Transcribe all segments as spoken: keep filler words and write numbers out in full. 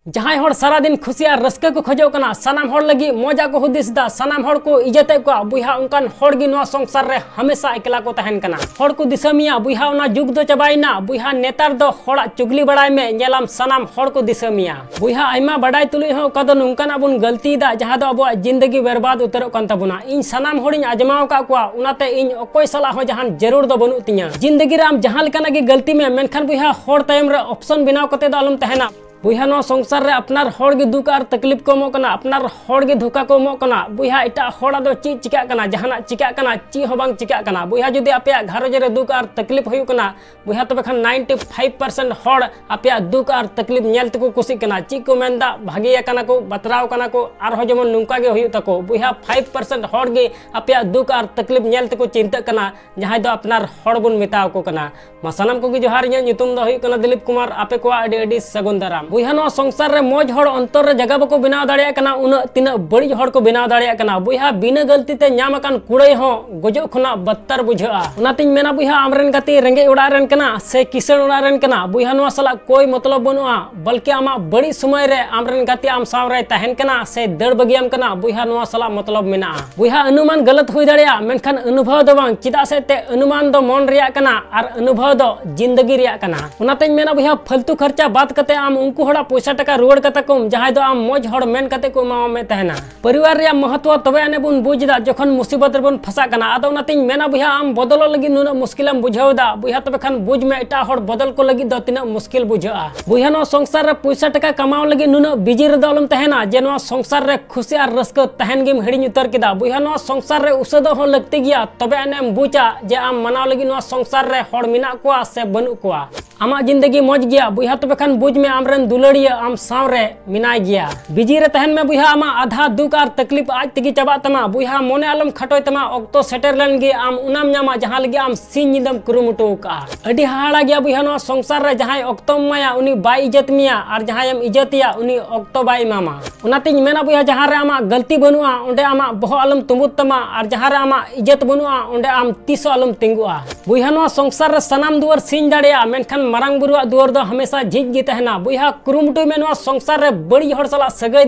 ᱡᱟᱦᱟᱸᱭ ᱦᱚᱲ ᱥᱟᱨᱟ ᱫᱤᱱ ᱠᱷᱩᱥᱤ ᱟᱨ ᱨᱟᱹᱥᱠᱟᱹ ᱠᱚ ᱠᱷᱚᱡᱚᱜ ᱠᱟᱱᱟ, ᱥᱟᱱᱟᱢ ᱦᱚᱲ ᱞᱟᱹᱜᱤᱫ ᱢᱚᱡᱟᱜ ᱠᱚ ᱦᱩᱫᱤᱥ ᱫᱟ, ᱥᱟᱱᱟᱢ ᱦᱚᱲ ᱠᱚ ᱤᱡᱽᱡᱚᱛᱮᱫ ᱠᱚᱣᱟ, ᱵᱚᱭᱦᱟ ᱚᱱᱠᱟᱱ ᱦᱚᱲ ᱜᱮ ᱱᱚᱣᱟ ᱥᱚᱝᱥᱟᱨ ᱨᱮ ᱦᱟᱢᱮᱥᱟ ᱮᱠᱞᱟ ᱠᱚ ᱛᱟᱦᱮᱱ ᱠᱟᱱᱟ᱾ ᱦᱚᱲ ᱠᱚ ᱫᱤᱥᱟᱹ ᱢᱮᱭᱟ, ᱵᱚᱭᱦᱟ ᱚᱱᱟ ᱡᱩᱜᱽ ᱫᱚ ᱪᱟᱵᱟᱭᱮᱱᱟ᱾ ᱵᱚᱭᱦᱟ ᱱᱮᱛᱟᱨ ᱫᱚ ᱦᱚᱲᱟᱜ ᱪᱩᱜᱽᱞᱤ ᱵᱟᱲᱟᱭ ᱢᱮ, ᱧᱮᱞᱟᱢ ᱥᱟᱱᱟᱢ ᱦᱚᱲ ᱠᱚ ᱫᱤᱥᱟᱹ ᱢᱮᱭᱟ᱾ ᱵᱚᱭᱦᱟ ᱟᱭᱢᱟ ᱵᱟᱰᱟᱭ ᱛᱩᱞᱩᱡ ᱦᱚᱸ ᱚᱠᱟ ᱫᱚ ᱱᱚᱝᱠᱟᱱᱟᱜ ᱵᱚᱱ ᱜᱟᱹᱞᱛᱤᱭᱮᱫᱟ, ᱡᱟᱦᱟᱸ ᱫᱚ ᱟᱵᱚᱣᱟᱜ ᱡᱤᱱᱫᱮᱜᱤ ᱵᱮᱨᱵᱟᱫ ᱩᱛᱟᱹᱨᱚᱜ ᱠᱟᱱ ᱛᱟᱵᱚᱱᱟ᱾ ᱤᱧ ᱥᱟᱱᱟᱢ ᱦᱚᱲᱤᱧ ᱟᱡᱽᱢᱟᱣ ᱟᱠᱟᱫ ᱠᱚᱣᱟ, ᱚᱱᱟᱛᱮ ᱤᱧ ᱚᱠᱚᱭ ᱥᱟᱞᱟᱜ ᱦᱚᱸ ᱡᱟᱦᱟᱱ ᱡᱟᱹᱨᱩᱲ ᱫᱚ ᱵᱟᱹᱱᱩᱜ ᱛᱤᱧᱟ᱾ ᱡᱤᱱᱫᱮᱜᱤ ᱨᱮ ᱟᱢ ᱡᱟᱦᱟᱸ ᱞᱮᱠᱟᱱᱟᱜ ᱜᱮ ᱜᱟᱹᱞᱛᱤ ᱢᱮ, ᱢᱮᱱᱠᱷᱟᱱ ᱵᱚᱭᱦᱟ ᱦᱚᱲ ᱛᱟᱭᱚᱢ ᱨᱮ ᱚᱯᱥᱚᱱ ᱵᱮᱱᱟᱣ ᱠᱟᱛᱮ ᱫᱚ ᱟᱞᱚᱢ ᱛᱟᱦᱮᱱᱟ᱾ ᱵᱚᱭᱦᱟ ᱱᱚᱣᱟ ᱥᱚᱝᱥᱟᱨ ᱨᱮ ᱟᱯᱱᱟᱨ ᱦᱚᱲ ᱜᱮ ᱫᱩᱠ ᱟᱨ ᱛᱟᱠᱞᱤᱯ ᱠᱚ ᱮᱢᱚᱜ ᱠᱟᱱᱟ, ᱟᱯᱱᱟᱨ ᱦᱚᱲ ᱜᱮ ᱫᱷᱳᱠᱟ ᱠᱚ ᱮᱢᱚᱜ ᱠᱟᱱᱟ᱾ ᱵᱚᱭᱦᱟ ᱮᱴᱟᱜ ᱦᱚᱲᱟᱜ ᱫᱚ ᱪᱮᱫ ᱪᱤᱠᱟᱹᱜ ᱠᱟᱱᱟ, ᱡᱟᱦᱟᱱᱟᱜ ᱪᱤᱠᱟᱹᱜ ᱠᱟᱱᱟ, ᱪᱮᱫ ᱦᱚᱸ ᱵᱟᱝ ᱪᱤᱠᱟᱹᱜ ᱠᱟᱱᱟ᱾ ᱵᱚᱭᱦᱟ ᱡᱩᱫᱤ ᱟᱯᱮᱭᱟᱜ ᱜᱷᱟᱨᱚᱸᱡᱽ ᱨᱮ ᱫᱩᱠ ᱟᱨ ᱛᱟᱠᱞᱤᱯ ᱦᱩᱭᱩᱜ ᱠᱟᱱᱟ, ᱵᱚᱭᱦᱟ ᱛᱚᱵᱮ ᱠᱷᱟᱱ ᱱᱟᱭᱤᱱᱴᱤ ᱯᱷᱟᱭᱤᱵᱷ ᱯᱟᱨᱥᱮᱱᱴ ᱦᱚᱲ ᱟᱯᱮᱭᱟᱜ ᱫᱩᱠ ᱟᱨ ᱛᱟᱠᱞᱤᱯ ᱧᱮᱞ ᱛᱮᱠᱚ ᱠᱩᱥᱤᱜ ᱠᱟᱱᱟ᱾ ᱪᱮᱫ ᱠᱚ ᱢᱮᱱᱫᱟ, ᱵᱷᱟᱜᱮ ᱟᱠᱟᱱᱟ ᱠᱚ, ᱵᱟᱛᱨᱟᱣ ᱠᱟᱱᱟ ᱠᱚ, ᱟᱨᱦᱚᱸ ᱡᱮᱢᱚᱱ ᱱᱚᱝᱠᱟ ᱜᱮ ᱦᱩᱭᱩᱜ ᱛᱟᱠᱚ᱾ ᱵᱚᱭᱦᱟ ᱯᱷᱟᱭᱤᱵᱷ ᱯᱟᱨᱥᱮᱱᱴ ᱦᱚᱲ ᱜᱮ ᱟᱯᱮᱭᱟᱜ ᱫᱩᱠ ᱟᱨ ᱛᱟᱠᱞᱤᱯ ᱧᱮᱞ ᱛᱮᱠᱚ ᱪᱤᱱᱛᱟᱹᱜ ᱠᱟᱱᱟ, ᱡᱟᱦᱟᱸᱭ ᱫᱚ ᱟᱯᱱᱟᱨ ᱦᱚᱲ ᱵᱚᱱ ᱢᱮᱛᱟᱣ ᱠᱚ ᱠᱟᱱᱟ᱾ ᱢᱟ ᱥᱟᱱᱟᱢ ᱠᱚᱜᱮ ᱡᱚᱦᱟᱨ, ᱤᱧᱟᱹᱜ ᱧᱩᱛᱩᱢ ᱫᱚ ᱦᱩᱭᱩᱜ ᱠᱟᱱᱟ ᱫᱤᱞᱤᱯ ᱠᱩᱢᱟᱨ᱾ ᱟᱯᱮ ᱠᱚᱣᱟᱜ ᱟᱹᱰᱤ ᱟᱹᱰᱤ ᱥᱟᱹᱜᱩᱱ ᱫᱟᱨᱟᱢ᱾ ᱵᱚᱭᱦᱟ ᱱᱚᱣᱟ ᱥᱚᱝᱥᱟᱨ ᱨᱮ ᱢᱚᱡᱽ ᱦᱚᱲ ᱚᱱᱛᱚᱨ ᱨᱮ ᱡᱟᱭᱜᱟ ᱵᱟᱠᱚ ᱵᱮᱱᱟᱣ ᱫᱟᱲᱮᱭᱟᱜ ᱠᱟᱱᱟ, ᱩᱱᱟᱹᱜ ᱛᱤᱱᱟᱹᱜ ᱵᱟᱹᱲᱤᱡ ᱦᱚᱲ ᱠᱚ ᱵᱮᱱᱟᱣ ᱫᱟᱲᱮᱭᱟᱜ ᱠᱟᱱᱟ᱾ ᱵᱚᱭᱦᱟ ᱵᱤᱱᱟᱹ ᱜᱟᱹᱞᱛᱤ ᱛᱮ ᱧᱟᱢ ᱟᱠᱟᱱ ᱠᱩᱲᱟᱹᱭ ᱦᱚᱸ ᱜᱚᱡᱚᱜ ᱠᱷᱚᱱᱟᱜ ᱵᱟᱫᱛᱟᱨ ᱵᱩᱡᱷᱟᱹᱜᱼᱟ᱾ ᱚᱱᱟᱛᱤᱧ ᱢᱮᱱᱟ ᱵᱚᱭᱦᱟ, ᱟᱢᱨᱮᱱ ᱜᱟᱛᱮ ᱨᱮᱸᱜᱮᱡ ᱚᱲᱟᱜ ᱨᱮᱱ ᱠᱟᱱᱟ ᱥᱮ ᱠᱤᱥᱟᱹᱬ ᱚᱲᱟᱜ ᱨᱮᱱ ᱠᱟᱱᱟ, ᱵᱚᱭᱦᱟ ᱱᱚᱣᱟ ᱥᱟᱞᱟᱜ ᱠᱳᱭ ᱢᱚᱛᱞᱚᱵ ᱵᱟᱹᱱᱩᱜᱼᱟ, ᱵᱚᱞᱠᱤ ᱟᱢᱟᱜ ᱵᱟᱹᱲᱤᱡ ᱥᱚᱢᱚᱭ ᱨᱮ ᱟᱢᱨᱮᱱ ᱜᱟᱛᱮ ᱟᱢ ᱥᱟᱶ ᱨᱮᱭ ᱛᱟᱦᱮᱱ ᱠᱟᱱᱟ ᱥᱮ ᱫᱟᱹᱲ ᱵᱟᱹᱜᱤᱭᱟᱢ ᱠᱟᱱᱟ, ᱵᱚᱭᱦᱟ ᱱᱚᱣᱟ ᱥᱟᱞᱟᱜ ᱢᱚᱛᱞᱚᱵ ᱢᱮᱱᱟᱜᱼᱟ᱾ ᱵᱚᱭᱦᱟ ᱟᱹᱱᱩᱢᱟᱱ ᱜᱟᱞᱟᱛ ᱦᱩᱭ ᱫᱟᱲᱮᱭᱟᱜᱼᱟ, ᱢᱮᱱᱠᱷᱟᱱ ᱚᱱᱩᱵᱷᱚᱵ ᱫᱚ ᱵᱟᱝ, ᱪᱮᱫᱟᱜ ᱥᱮ ᱛᱮ ᱟᱹᱱᱩᱢᱟᱱ ᱫᱚ ᱢᱚᱱ ᱨᱮᱭᱟᱜ ᱠᱟᱱᱟ ᱟᱨ ᱚᱱᱩᱵᱷᱚᱵ ᱫᱚ ᱡᱤᱱᱫᱮᱜᱤ ᱨᱮᱭᱟᱜ ᱠᱟᱱᱟ᱾ ᱚᱱᱟᱛᱮᱧ ᱢᱮᱱᱟ ᱵᱚᱭᱦᱟ, ᱯᱷᱟᱞᱛᱩ ᱠᱷᱚᱨᱪᱟ ᱵᱟᱫ ᱠᱟᱛᱮ ᱟᱢ ᱩᱱᱠᱩ ᱦᱚᱲᱟᱜ ᱯᱚᱭᱥᱟ ᱴᱟᱠᱟ ᱨᱩᱣᱟᱹᱲ ᱠᱟᱛᱟ ᱠᱚᱢ, ᱡᱟᱦᱟᱸᱭ ᱫᱚ ᱟᱢ ᱢᱚᱡᱽ ᱦᱚᱲ ᱢᱮᱱ ᱠᱟᱛᱮ ᱠᱚ ᱮᱢᱟᱣᱟᱢ ᱛᱟᱦᱮᱱᱟ᱾ ᱯᱚᱨᱤᱵᱟᱨ ᱨᱮᱭᱟᱜ ᱢᱚᱦᱚᱛᱣᱟ ᱛᱚᱵᱮ ᱟᱹᱱᱤᱡ ᱵᱚᱱ ᱵᱩᱡᱽ ᱮᱫᱟ, ᱡᱚᱠᱷᱚᱱ ᱢᱩᱥᱤᱵᱚᱛ ᱨᱮᱵᱚᱱ ᱯᱷᱟᱸᱥᱟᱜ ᱠᱟᱱᱟ᱾ ᱟᱫᱚ ᱚᱱᱟᱛᱤᱧ ᱢᱮᱱᱟ ᱵᱚᱭᱦᱟ, ᱟᱢ ᱵᱚᱫᱚᱞᱚᱜ ᱞᱟᱹᱜᱤᱫ ᱱᱩᱱᱟᱹᱜ ᱢᱩᱥᱠᱤᱞᱮᱢ ᱵᱩᱡᱷᱟᱹᱣ ᱮᱫᱟ, ᱵᱚᱭᱦᱟ ᱛᱚᱵᱮ ᱠᱷᱟᱱ ᱵᱩᱡᱽ ᱢᱮ, ᱮᱴᱟᱜ ᱦᱚᱲ ᱵᱚᱫᱚᱞ ᱠᱚ ᱞᱟᱹᱜᱤᱫ ᱫᱚ ᱛᱤᱱᱟᱹᱜ ᱢᱩᱥᱠᱤᱞ ᱵᱩᱡᱷᱟᱹᱜᱼᱟ᱾ ᱵᱚᱭᱦᱟ ᱱᱚᱣᱟ ᱥᱚᱝᱥᱟᱨ ᱨᱮ ᱯᱚᱭᱥᱟ ᱴᱟᱠᱟ ᱠᱟᱢᱟᱣ ᱞᱟᱹᱜᱤᱫ ᱱᱩᱱᱟᱹᱜ ᱵᱤᱡᱤ ᱨᱮᱫᱚ ᱟᱞᱚᱢ ᱛᱟᱦᱮᱱᱟ, ᱡᱮ ᱱᱚᱣᱟ ᱥᱚᱝᱥᱟᱨ ᱨᱮ ᱠᱷᱩᱥᱤ ᱟᱨ ᱨᱟᱹᱥᱠᱟᱹ ᱛᱟᱦᱮᱱ ᱜᱮᱢ ᱦᱤᱲᱤᱧ ᱩᱛᱟᱹᱨ ᱠᱮᱫᱟ᱾ ᱵᱚᱭᱦᱟ ᱱᱚᱣᱟ ᱥᱚᱝᱥᱟᱨ ᱨᱮ ᱩᱥᱟᱹᱫᱚᱜ ᱦᱚᱸ ᱞᱟᱹᱠᱛᱤ ᱜᱮᱭᱟ, ᱛᱚᱵᱮ ᱟᱱᱮᱢ ᱵᱩᱡᱟ ᱡᱮ ᱟᱢ ᱢᱟᱱᱟᱣ ᱞᱟᱹᱜᱤᱫ ᱱᱚᱣᱟ ᱥᱚᱝᱥᱟᱨ ᱨᱮ ᱦᱚᱲ ᱢᱮᱱᱟᱜ ᱠᱚᱣᱟ ᱥᱮ ᱵᱟᱹᱱᱩᱜ ᱠᱚᱣᱟ᱾ ᱟᱢᱟᱜ ᱡᱤᱱᱫᱮᱜᱤ ᱢᱚᱡᱽ ᱜᱮᱭᱟ, ᱵᱚᱭᱦᱟ ᱛᱚᱵᱮ ᱠᱷᱟᱱ ᱵᱩᱡᱽ ᱢᱮ, ᱟᱢᱨᱮᱱ ᱫᱩᱞᱟᱹᱲᱤᱭᱟᱹ ᱟᱢ ᱥᱟᱶ ᱨᱮ ᱢᱮᱱᱟᱭ ᱜᱮᱭᱟ᱾ ᱵᱤᱡᱤ ᱨᱮ ᱛᱟᱦᱮᱱ ᱢᱮ ᱵᱚᱭᱦᱟ, ᱟᱢᱟᱜ ᱟᱫᱷᱟ ᱫᱩᱠ ᱟᱨ ᱛᱟᱠᱞᱤᱯ ᱟᱡ ᱛᱮᱜᱮ ᱪᱟᱵᱟᱜ ᱛᱟᱢᱟ᱾ ᱵᱚᱭᱦᱟ ᱢᱚᱱᱮ ᱟᱞᱚᱢ ᱠᱷᱟᱴᱚᱭ ᱛᱟᱢᱟ, ᱚᱠᱛᱚ ᱥᱮᱴᱮᱨ ᱞᱮᱱ ᱜᱮ ᱟᱢ ᱚᱱᱟᱢ ᱧᱟᱢᱟ ᱡᱟᱦᱟᱸ ᱞᱟᱹᱜᱤᱫ ᱟᱢ ᱥᱤᱧ ᱧᱤᱫᱟᱹᱢ ᱠᱩᱨᱩᱢᱩᱴᱩ ᱟᱠᱟᱫᱼᱟ᱾ ᱟᱹᱰᱤ ᱦᱟᱦᱟᱲᱟ ᱜᱮᱭᱟ ᱵᱚᱭᱦᱟ, ᱱᱚᱣᱟ ᱥᱚᱝᱥᱟᱨ ᱨᱮ ᱡᱟᱦᱟᱸᱭ ᱚᱠᱛᱚᱢ ᱮᱢᱟᱭᱟ ᱩᱱᱤ ᱵᱟᱭ ᱤᱡᱽᱡᱚᱛ ᱢᱮᱭᱟ, ᱟᱨ ᱡᱟᱦᱟᱸᱭᱮᱢ ᱤᱡᱽᱡᱚᱛᱮᱭᱟ ᱩᱱᱤ ᱚᱠᱛᱚ ᱵᱟᱭ ᱮᱢᱟᱢᱟ᱾ ᱚᱱᱟᱛᱤᱧ ᱢᱮᱱᱟ ᱵᱚᱭᱦᱟ, ᱡᱟᱦᱟᱸ ᱨᱮ ᱟᱢᱟᱜ ᱜᱟᱹᱞᱛᱤ ᱵᱟᱹᱱᱩᱜᱼᱟ ᱚᱸᱰᱮ ᱟᱢᱟᱜ ᱵᱚᱦᱚᱜ ᱟᱞᱚᱢ ᱛᱩᱸᱵᱩᱫ ᱛᱟᱢᱟ, ᱟᱨ ᱡᱟᱦᱟᱸ ᱨᱮ ᱟᱢᱟᱜ ᱤᱡᱽᱡᱚᱛ ᱵᱟᱹᱱᱩᱜᱼᱟ ᱚᱸᱰᱮ ᱟᱢ ᱛᱤᱥ ᱦᱚᱸ ᱟᱞᱚᱢ ᱛᱤᱸᱜᱩᱜᱼᱟ᱾ ᱵᱚᱭᱦᱟ ᱱᱚᱣᱟ ᱥᱚᱝᱥᱟᱨ ᱨᱮ ᱥᱟᱱᱟᱢ ᱫᱩᱣᱟᱹᱨ ᱥᱤᱧ ᱫᱟᱲᱮᱭᱟᱜᱼᱟ, ᱢᱮᱱᱠᱷᱟᱱ ᱢᱟᱨᱟᱝ ᱵᱩᱨᱩᱣᱟᱜ ᱫᱩᱣᱟᱹᱨ ᱫᱚ ᱦᱟᱢᱮᱥᱟ ᱡᱷᱤᱡ ᱜᱮ ᱛᱟᱦᱮᱱᱟ᱾ ᱵᱚᱭᱦᱟ, ᱠᱩᱨᱩᱢᱩᱴᱩᱭ ᱢᱮ ᱱᱚᱣᱟ ᱥᱚᱝᱥᱟᱨ ᱨᱮ ᱵᱟᱹᱲᱤᱡ ᱦᱚᱲ ᱥᱟᱞᱟᱜ ᱥᱟᱹᱜᱟᱹᱭ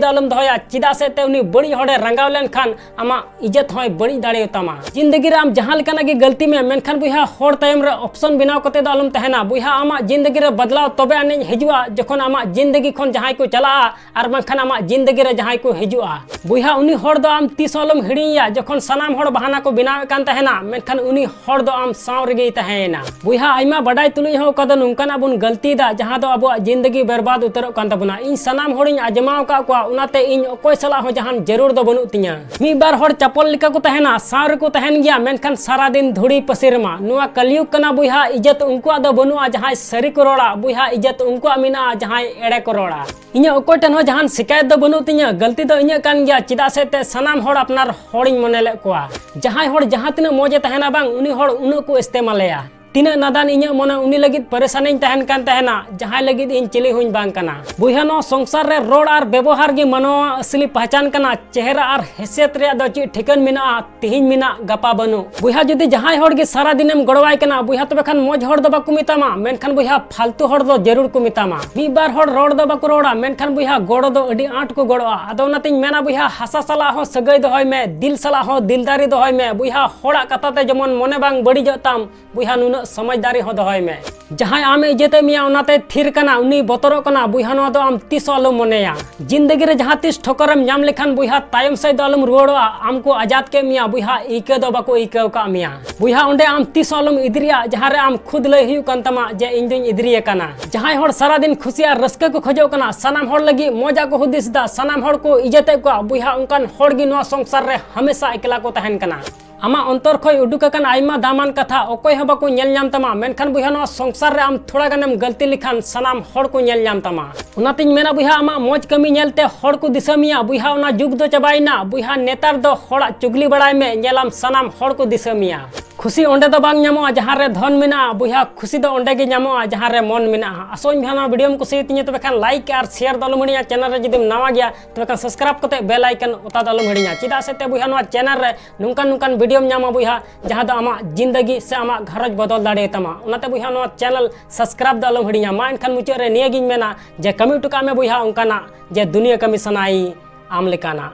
ᱫᱚ ᱟᱞᱚᱢ ᱫᱚᱦᱚᱭᱟ, ᱪᱮᱫᱟᱜ ᱥᱮ ᱛᱮ ᱩᱱᱤ ᱵᱟᱹᱲᱤᱡ ᱦᱚᱲᱮ ᱨᱟᱸᱜᱟᱣ ᱞᱮᱱᱠᱷᱟᱱ ᱟᱢᱟᱜ ᱤᱡᱽᱡᱚᱛ ᱦᱚᱸᱭ ᱵᱟᱹᱲᱤᱡ ᱫᱟᱲᱮ ᱛᱟᱢᱟ᱾ ᱡᱤᱱᱫᱮᱜᱤ ᱨᱮ ᱟᱢ ᱡᱟᱦᱟᱸ ᱞᱮᱠᱟᱱᱟᱜ ᱜᱮ ᱜᱟᱹᱞᱛᱤ ᱢᱮ, ᱢᱮᱱᱠᱷᱟᱱ ᱵᱚᱭᱦᱟ, ᱦᱚᱲ ᱛᱟᱭᱚᱢ ᱨᱮ ᱚᱯᱥᱚᱱ ᱵᱮᱱᱟᱣ ᱠᱟᱛᱮ ᱫᱚ ᱟᱞᱚᱢ ᱛᱟᱦᱮᱱᱟ᱾ ᱵᱚᱭᱦᱟ, ᱟᱢᱟᱜ ᱡᱤᱱᱫᱮᱜᱤ ᱨᱮ ᱵᱟᱫᱞᱟᱣ ᱛᱚᱵᱮ ᱟᱹᱱᱤᱡ ᱦᱤᱡᱩᱜᱼᱟ, ᱡᱚᱠᱷᱚᱱ ᱟᱢᱟᱜ ᱡᱤᱱᱫᱮᱜᱤ ᱠᱷᱚᱱ ᱡᱟᱦᱟᱸᱭ ᱠᱚ ᱪᱟᱞᱟᱜᱼᱟ ᱟᱨ ᱵᱟᱝᱠᱷᱟᱱ ᱟᱢᱟᱜ ᱡᱤᱱᱫᱮᱜᱤ ᱨᱮ ᱡᱟᱦᱟᱸᱭ ᱠᱚ ᱦᱤᱡᱩᱜᱼᱟ᱾ ᱵᱚᱭᱦᱟ, ᱩᱱᱤ ᱦᱚᱲ ᱫᱚ ᱟᱢ ᱛᱤᱥ ᱦᱚᱸ ᱟᱞᱚᱢ ᱦᱤᱲᱤᱧᱮᱭᱟ, ᱡᱚᱠᱷᱚᱱ ᱥᱟᱱᱟᱢ ᱦᱚᱲ ᱵᱟᱦᱟᱱᱟ ᱠᱚ ᱵᱮᱱᱟᱣᱮᱫ ᱠᱟᱱ ᱛᱟᱦᱮᱱᱟ, ᱢᱮᱱᱠᱷᱟᱱ ᱩᱱᱤ ᱦᱚᱲ ᱫᱚ ᱟᱢ ᱥᱟᱶ ᱨᱮᱜᱮᱭ ᱛᱟᱦᱮᱸᱭᱮᱱᱟ᱾ ᱵᱚᱭᱦᱟ, ᱟᱭᱢᱟ ᱵᱟᱰᱟᱭ ᱛᱩᱞᱩᱡ ᱦᱚᱸ ᱚᱠᱟ ᱫᱚ ᱱᱚᱝᱠᱟᱱᱟᱜ ᱵᱚᱱ ᱜᱟᱹᱞᱛᱤᱭᱮᱫᱟ, ᱡᱟᱦᱟᱸ ᱫᱚ ᱟᱵᱚᱣᱟᱜ ᱡᱤᱱᱫᱮᱜᱤ ᱵᱮᱨᱵᱟᱫ ᱩᱛᱟᱹᱨᱚᱜ ᱠᱟᱱ ᱛᱟᱵᱚᱱᱟ᱾ ᱤᱧ ᱥᱟᱱᱟᱢ ᱦᱚᱲᱤᱧ ᱟᱡᱽᱢᱟᱣ ᱟᱠᱟᱫ ᱠᱚᱣᱟ, ᱚᱱᱟᱛᱮ ᱤᱧ ᱚᱠᱚᱭ ᱥᱟᱞᱟᱜ ᱦᱚᱸ ᱡᱟᱦᱟᱱ ᱡᱟᱹᱨᱩᱲ ᱫᱚ ᱵᱟᱹᱱᱩᱜ ᱛᱤᱧᱟ᱾ ᱢᱤᱫ ᱵᱟᱨ ᱦᱚᱲ ᱪᱟᱯᱚᱞ ᱞᱮᱠᱟ ᱠᱚ ᱛᱟᱦᱮᱱᱟ, ᱥᱟᱶ ᱨᱮᱠᱚ ᱛᱟᱦᱮᱱ ᱜᱮᱭᱟ, ᱢᱮᱱᱠᱷᱟᱱ ᱥᱟᱨᱟ ᱫᱤᱱ ᱫᱷᱩᱲᱤ ᱯᱟᱹᱥᱤᱨ ᱢᱟ᱾ ᱱᱚᱣᱟ ᱠᱟᱞᱤᱭᱩᱜᱽ ᱠᱟᱱᱟ ᱵᱚᱭᱦᱟ, ᱤᱡᱽᱡᱚᱛ ᱩᱱᱠᱩᱣᱟᱜ ᱫᱚ ᱵᱟᱹᱱᱩᱜᱼᱟ ᱡᱟᱦᱟᱸᱭ ᱥᱟᱹᱨᱤ ᱠᱚ ᱨᱚᱲᱟ, ᱵᱚᱭᱦᱟ, ᱤᱡᱽᱡᱚᱛ ᱩᱱᱠᱩᱣᱟᱜ ᱢᱮᱱᱟᱜᱼᱟ ᱡᱟᱦᱟᱸᱭ ᱮᱲᱮ ᱠᱚ ᱨᱚᱲᱟ᱾ ᱤᱧᱟᱹᱜ ᱚᱠᱚᱭ ᱴᱷᱮᱱ ᱦᱚᱸ ᱡᱟᱦᱟᱱ ᱥᱤᱠᱟᱭᱚᱛ ᱫᱚ ᱵᱟᱹᱱᱩᱜ ᱛᱤᱧᱟᱹ, ᱜᱟᱹᱞᱛᱤ ᱫᱚ ᱤᱧᱟᱹᱜ ᱠᱟᱱ ᱜᱮᱭᱟ, ᱪᱮᱫᱟᱜ ᱥᱮ ᱛᱮ ᱥᱟᱱᱟᱢ ᱦᱚᱲ ᱟᱯᱱᱟᱨ ᱦᱚᱲᱤᱧ ᱢᱚᱱᱮ ᱞᱮᱫ ᱠᱚᱣᱟ᱾ ᱡᱟᱦᱟᱸᱭ ᱦᱚᱲ ᱡᱟᱦᱟᱸ ᱛᱤᱱᱟᱹᱜ ᱢᱚᱡᱽ ᱮ ᱛᱟᱦᱮᱱᱟ ᱵᱟᱝ, ᱩᱱᱤ ᱦᱚᱲ ᱩᱱᱟᱹᱜ ᱠᱚ ᱤᱥᱛᱮᱢᱟᱞᱮᱭᱟ᱾ ᱛᱤᱱᱟᱹᱜ ᱱᱟᱫᱟᱱ ᱤᱧᱟᱹᱜ ᱢᱚᱱᱮ, ᱩᱱᱤ ᱞᱟᱹᱜᱤᱫ ᱯᱟᱨᱤᱥᱟᱱᱤᱧ ᱛᱟᱦᱮᱱ ᱠᱟᱱ ᱛᱟᱦᱮᱱᱟ, ᱡᱟᱦᱟᱸᱭ ᱞᱟᱹᱜᱤᱫ ᱤᱧ ᱪᱤᱞᱤ ᱦᱚᱸᱧ ᱵᱟᱝ ᱠᱟᱱᱟ᱾ ᱵᱚᱭᱦᱟ, ᱱᱚᱣᱟ ᱥᱚᱝᱥᱟᱨ ᱨᱮ ᱨᱚᱲ ᱟᱨ ᱵᱮᱵᱚᱦᱟᱨ ᱜᱮ ᱢᱟᱱᱣᱟ ᱟᱥᱞᱤ ᱯᱟᱦᱪᱟᱱ ᱠᱟᱱᱟ᱾ ᱪᱮᱦᱨᱟ ᱟᱨ ᱦᱮᱥᱤᱭᱟᱛ ᱨᱮᱭᱟᱜ ᱫᱚ ᱪᱮᱫ ᱴᱷᱤᱠᱟᱹᱱ ᱢᱮᱱᱟᱜᱼᱟ, ᱛᱤᱦᱤᱧ ᱢᱮᱱᱟᱜ, ᱜᱟᱯᱟ ᱵᱟᱹᱱᱩᱜ᱾ ᱵᱚᱭᱦᱟ, ᱡᱩᱫᱤ ᱡᱟᱦᱟᱸᱭ ᱦᱚᱲ ᱜᱮ ᱥᱟᱨᱟ ᱫᱤᱱᱮᱢ ᱜᱚᱲᱚᱣᱟᱭ ᱠᱟᱱᱟ, ᱵᱚᱭᱦᱟ, ᱛᱚᱵᱮ ᱠᱷᱟᱱ ᱢᱚᱡᱽ ᱦᱚᱲ ᱫᱚ ᱵᱟᱠᱚ ᱢᱮᱛᱟᱢᱟ, ᱢᱮᱱᱠᱷᱟᱱ ᱵᱚᱭᱦᱟ, ᱯᱷᱟᱞᱛᱩ ᱦᱚᱲ ᱫᱚ ᱡᱟᱹᱨᱩᱲ ᱠᱚ ᱢᱮᱛᱟᱢᱟ᱾ ᱢᱤᱫ ᱵᱟᱨ ᱦᱚᱲ ᱨᱚᱲ ᱫᱚ ᱵᱟᱠᱚ ᱨᱚᱲᱟ, ᱢᱮᱱᱠᱷᱟᱱ ᱵᱚᱭᱦᱟ, ᱜᱚᱲᱚ ᱫᱚ ᱟᱹᱰᱤ ᱟᱸᱴ ᱠᱚ ᱜᱚᱲᱚᱜᱼᱟ᱾ ᱟᱫᱚ ᱚᱱᱟᱛᱤᱧ ᱢᱮᱱᱟ ᱵᱚᱭᱦᱟ, ᱦᱟᱥᱟ ᱥᱟᱞᱟᱜ ᱦᱚᱸ ᱥᱟᱹᱜᱟᱹᱭ ᱫᱚᱦᱚᱭ ᱢᱮ, ᱫᱤᱞ ᱥᱟᱞᱟᱜ ᱦᱚᱸ ᱫᱤᱞᱫᱟᱨᱤ ᱫᱚᱦᱚᱭ ᱢᱮ᱾ ᱵᱚᱭᱦᱟ, ᱦᱚᱲᱟᱜ ᱠᱟᱛᱷᱟ ᱛᱮ ᱡᱮᱢᱚᱱ ᱢᱚᱱᱮ ᱵᱟᱝ ᱵᱟᱹᱲᱤᱡᱚᱜ ᱛᱟᱢ, ᱵᱚᱭᱦᱟ, ᱱᱩᱱᱟᱹᱜ ᱥᱚᱢᱚᱡᱽᱫᱟᱨᱤ ᱦᱚᱸ ᱫᱚᱦᱚᱭ ᱢᱮ᱾ ᱡᱟᱦᱟᱸᱭ ᱟᱢᱮ ᱤᱡᱽᱡᱚᱛᱮᱫ ᱢᱮᱭᱟ, ᱚᱱᱟᱛᱮ ᱛᱷᱤᱨ ᱠᱟᱱᱟ, ᱩᱱᱤ ᱵᱚᱛᱚᱨᱚᱜ ᱠᱟᱱᱟ᱾ ᱵᱚᱭᱦᱟ, ᱱᱚᱣᱟ ᱫᱚ ᱟᱢ ᱛᱤᱥ ᱦᱚᱸ ᱟᱞᱚᱢ ᱢᱚᱱᱮᱭᱟ᱾ ᱡᱤᱱᱫᱮᱜᱤ ᱨᱮ ᱡᱟᱦᱟᱸ ᱛᱤᱥ ᱴᱷᱚᱠᱚᱨᱮᱢ ᱧᱟᱢ ᱞᱮᱠᱷᱟᱱ, ᱵᱚᱭᱦᱟ, ᱛᱟᱭᱚᱢ ᱥᱮᱫ ᱫᱚ ᱟᱞᱚᱢ ᱨᱩᱣᱟᱹᱲᱚᱜᱼᱟ᱾ ᱟᱢ ᱠᱚ ᱟᱡᱟᱫ ᱠᱮᱫ ᱢᱮᱭᱟ, ᱵᱚᱭᱦᱟ, ᱤᱠᱟᱹ ᱫᱚ ᱵᱟᱠᱚ ᱤᱠᱟᱹᱣ ᱠᱟᱜ ᱢᱮᱭᱟ᱾ ᱵᱚᱭᱦᱟ, ᱚᱸᱰᱮ ᱟᱢ ᱛᱤᱥ ᱦᱚᱸ ᱟᱞᱚᱢ ᱤᱫᱤᱨᱤᱜᱼᱟ, ᱡᱟᱦᱟᱸ ᱨᱮ ᱟᱢ ᱠᱷᱩᱫ ᱞᱟᱹᱭ ᱦᱩᱭᱩᱜ ᱠᱟᱱ ᱛᱟᱢᱟ ᱡᱮ, "ᱤᱧ ᱫᱩᱧ ᱤᱫᱤᱨᱤ ᱟᱠᱟᱱᱟ᱾" ᱡᱟᱦᱟᱸᱭ ᱦᱚᱲ ᱥᱟᱨᱟ ᱫᱤᱱ ᱠᱷᱩᱥᱤ ᱟᱨ ᱨᱟᱹᱥᱠᱟᱹ ᱠᱚ ᱠᱷᱚᱡᱚᱜ ᱠᱟᱱᱟ, ᱥᱟᱱᱟᱢ ᱦᱚᱲ ᱞᱟᱹᱜᱤᱫ ᱢᱚᱡᱟᱜ ᱠᱚ ᱦᱩᱫᱤᱥ ᱮᱫᱟ, ᱥᱟᱱᱟᱢ ᱦᱚᱲ ᱠᱚ ᱤᱡᱽᱡᱚᱛᱮᱫ ᱠᱚᱣᱟ, ᱵᱚᱭᱦᱟ, ᱚᱱᱠᱟᱱ ᱦᱚᱲ ᱜᱮ ᱱᱚᱣᱟ ᱥᱚᱝᱥᱟᱨ ᱨᱮ ᱦᱟᱢᱮᱥᱟ ᱮᱠᱞᱟ ᱠᱚ ᱛᱟᱦᱮᱱ ᱠᱟᱱᱟ᱾ ᱟᱢᱟᱜ ᱚᱱᱛᱚᱨ ᱠᱷᱚᱱ ᱩᱰᱩᱠ ᱟᱠᱟᱱ ᱟᱭᱢᱟ ᱫᱟᱢᱟᱱ ᱠᱟᱛᱷᱟ ᱚᱠᱚᱭ ᱦᱚᱸ ᱵᱟᱠᱚ ᱧᱮᱞ ᱧᱟᱢ ᱛᱟᱢᱟ, ᱢᱮᱱᱠᱷᱟᱱ ᱵᱚᱭᱦᱟ, ᱱᱚᱣᱟ ᱥᱚᱝᱥᱟᱨ ᱨᱮ ᱟᱢ ᱛᱷᱚᱲᱟ ᱜᱟᱱᱮᱢ ᱜᱟᱹᱞᱛᱤ ᱞᱮᱠᱷᱟᱱ ᱥᱟᱱᱟᱢ ᱦᱚᱲ ᱠᱚ ᱧᱮᱞ ᱧᱟᱢ ᱛᱟᱢᱟ᱾ ᱚᱱᱟᱛᱤᱧ ᱢᱮᱱᱟ ᱵᱚᱭᱦᱟ, ᱟᱢᱟᱜ ᱢᱚᱡᱽ ᱠᱟᱹᱢᱤ ᱧᱮᱞᱛᱮ ᱦᱚᱲ ᱠᱚ ᱫᱤᱥᱟᱹ ᱢᱮᱭᱟ᱾ ᱵᱚᱭᱦᱟ, ᱚᱱᱟ ᱡᱩᱜᱽ ᱫᱚ ᱪᱟᱵᱟᱭᱮᱱᱟ᱾ ᱵᱚᱭᱦᱟ, ᱱᱮᱛᱟᱨ ᱫᱚ ᱦᱚᱲᱟᱜ ᱪᱩᱜᱽᱞᱤ ᱵᱟᱲᱟᱭ ᱢᱮ, ᱧᱮᱞᱟᱢ ᱥᱟᱱᱟᱢ ᱦᱚᱲ ᱠᱚ ᱫᱤᱥᱟᱹ ᱢᱮᱭᱟ᱾ ᱠᱷᱩᱥᱤ ᱚᱸᱰᱮ ᱫᱚ ᱵᱟᱝ ᱧᱟᱢᱚᱜᱼᱟ ᱡᱟᱦᱟᱸ ᱨᱮ ᱫᱷᱚᱱ ᱢᱮᱱᱟᱜᱼᱟ ᱵᱚᱭᱦᱟ, ᱠᱷᱩᱥᱤ ᱫᱚ ᱚᱸᱰᱮ ᱜᱮ ᱧᱟᱢᱚᱜᱼᱟ ᱡᱟᱦᱟᱸ ᱨᱮ ᱢᱚᱱ ᱢᱮᱱᱟᱜᱼᱟ᱾ ᱟᱥᱚᱜ ᱟᱹᱧ ᱵᱚᱭᱦᱟ ᱱᱚᱣᱟ ᱵᱷᱤᱰᱤᱭᱳᱢ ᱠᱩᱥᱤᱭᱟᱛᱤᱧᱟ, ᱛᱚᱵᱮ ᱠᱷᱟᱱ ᱞᱟᱭᱤᱠ ᱟᱨ ᱥᱮᱭᱟᱨ ᱫᱚ ᱟᱞᱚᱢ ᱦᱤᱲᱤᱧᱟ᱾ ᱪᱮᱱᱮᱞ ᱨᱮ ᱡᱩᱫᱤᱢ ᱱᱟᱣᱟ ᱜᱮᱭᱟ ᱛᱚᱵᱮ ᱠᱷᱟᱱ ᱥᱟᱵᱥᱠᱨᱟᱭᱤᱵ ᱠᱟᱛᱮ ᱵᱮᱞ ᱟᱭᱠᱚᱱ ᱚᱛᱟ ᱫᱚ ᱟᱞᱚᱢ ᱦᱤᱲᱤᱧᱟ᱾ ᱪᱮᱫᱟᱜ ᱥᱮ ᱛᱮ ᱵᱚᱭᱦᱟ ᱱᱚᱣᱟ ᱪᱮᱱᱮᱞ ᱨᱮ ᱱᱚᱝᱠᱟᱱ ᱱᱚᱝᱠᱟᱱ ᱵᱷᱤᱰᱤᱭᱳᱢ ᱧᱟᱢᱟ ᱵᱚᱭᱦᱟ, ᱡᱟᱦᱟᱸ ᱫᱚ ᱟᱢᱟᱜ ᱡᱤᱱᱫᱟᱜᱤ ᱥᱮ ᱟᱢᱟᱜ ᱜᱷᱟᱨᱚᱸᱡᱽ ᱵᱚᱫᱚᱞ ᱫᱟᱲᱮᱭᱟᱛᱟᱢᱟ᱾ ᱚᱱᱟᱛᱮ ᱵᱚᱭᱦᱟ ᱱᱚᱣᱟ ᱪᱮᱱᱮᱞ ᱥᱟᱵᱥᱠᱨᱟᱭᱤᱵ ᱫᱚ ᱟᱞᱚᱢ ᱦᱤᱲᱤᱧᱟ᱾ ᱢᱟ ᱮᱱᱠᱷᱟᱱ ᱢᱩᱪᱟᱹᱫ ᱨᱮ ᱱᱤᱭᱟᱹᱜᱤᱧ ᱢᱮᱱᱟ ᱡᱮ ᱠᱟᱹᱢᱤ ᱦᱚᱴᱚ ᱠᱟᱜ ᱢᱮ ᱵᱚᱭᱦᱟ ᱚᱱᱠᱟᱱᱟᱜ ᱡᱮ ᱫᱩᱱᱤᱭᱟᱹ ᱠᱟᱹᱢᱤ ᱥᱟᱱᱟᱭ ᱟᱢ ᱞᱮᱠᱟᱱᱟᱜ᱾